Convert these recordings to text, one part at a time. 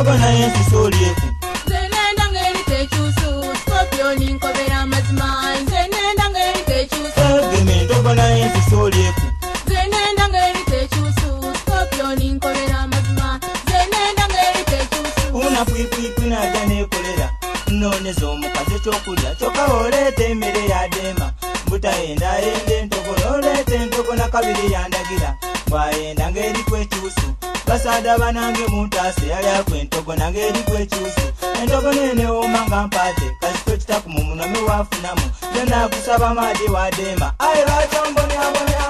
Entogo naye ensisi olyeku. Nze nenda ng'eriko ekyusu, Scorpion nkobera amazima. Nze nenda ng'eriko ekyusu. Gema entogo naye ensisi olyeku. Nze nenda ng'eriko ekyusu, Scorpion nkobera amazima. Nze nenda ng'eriko ekyusu. Una pwipwipwi naja nekolera nnoneza omukazi ekyokulya kyokka oleeta emmere yadeema mbutayenda ayenda entogo n'oleeta entogo na kabiri yandagira bw'ayenda ng'eriku ekyusu basaada banange muntaase yalyaku entogo nange eriku ekyusu entogo nenewooma nga mpaate kasito kitaku mu munwa me wafunamu nze nakusaba maadi wadeema aye lwaki ombonyabonya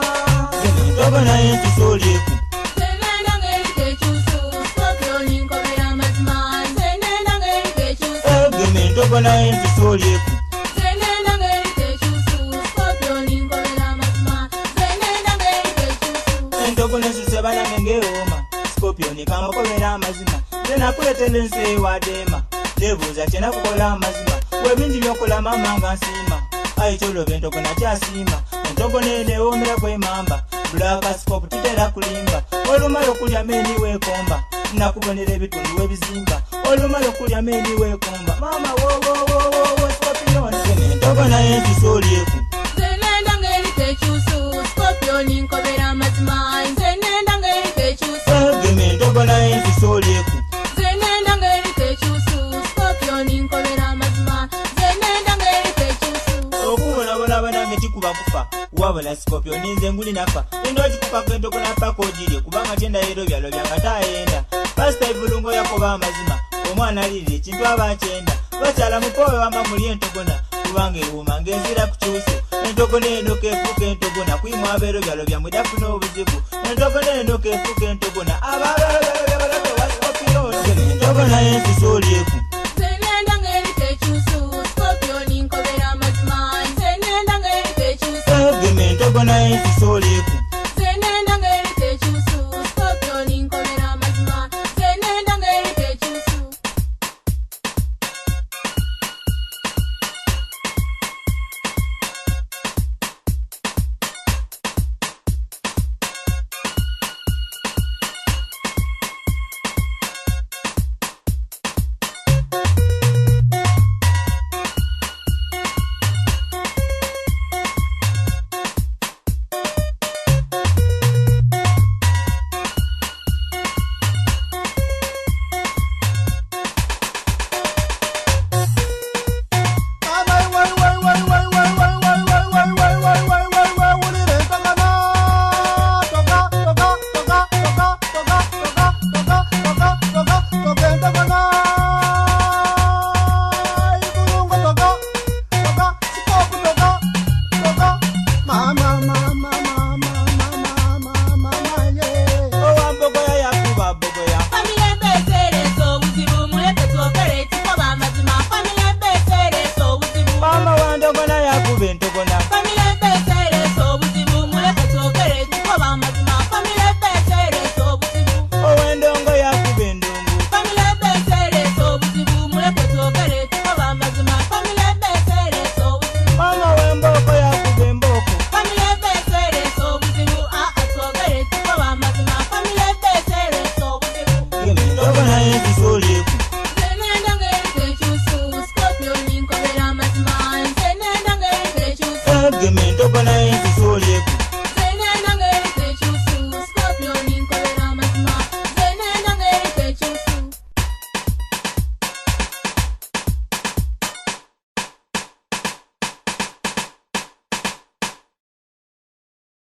entogo naye ensisi olyeku. Nze nenda ng'eriko ekyusu, Scorpion nkobera amazima. Nze nenda ng'eriko ekyusu. Gema entogo naye ensisi olyeku. Nze nenda ng'eriko ekyusu, Scorpion nkobera amazima. Nze nenda ng'eriko ekyusu. Entogo nesuse banange ngewooma Scorpion kamukobera amazima nze nakuletera ensi ewadema nebuuza kyenakukola amazima webingi byokola mama nga nsiima aye kyoloba entogo nakyasiima entogo nenewomera kwemamba Black Scope tutera kulimba olumala okulya meni wekomba nakubonera ebitundu webizimba olumala okulya meni wekomba mama wowowowowo Scorpion entogo naye ensisi olyeku. Nze nenda ng'eriko ekyusu, Scorpion nkobera amazima. Nze nenda ng'eriko ekyusu. Gema entogo naye ensisi olyeku. Nze nenda ng'eriko ekyusu, Scorpion nkobera amazima. Nze nenda ng'eriko ekyusu. Okubonabona banange tikuba kufa wabula Scorpion nze nguli nafa enda okikukako entogo napaka ogirye kubanga kyendayero byalo byanga tayenda pasita ivulungo yakoba amazima omwana alirira ekintu aba akyenda bakyala mupowe wama muli entogona kubanga ewuuma ng'enzira ku kyusu entogona eno kefuuka entogona kwimwa abeero byalo byammwe dafuna obuzibu entogona eno kefuuka entogona.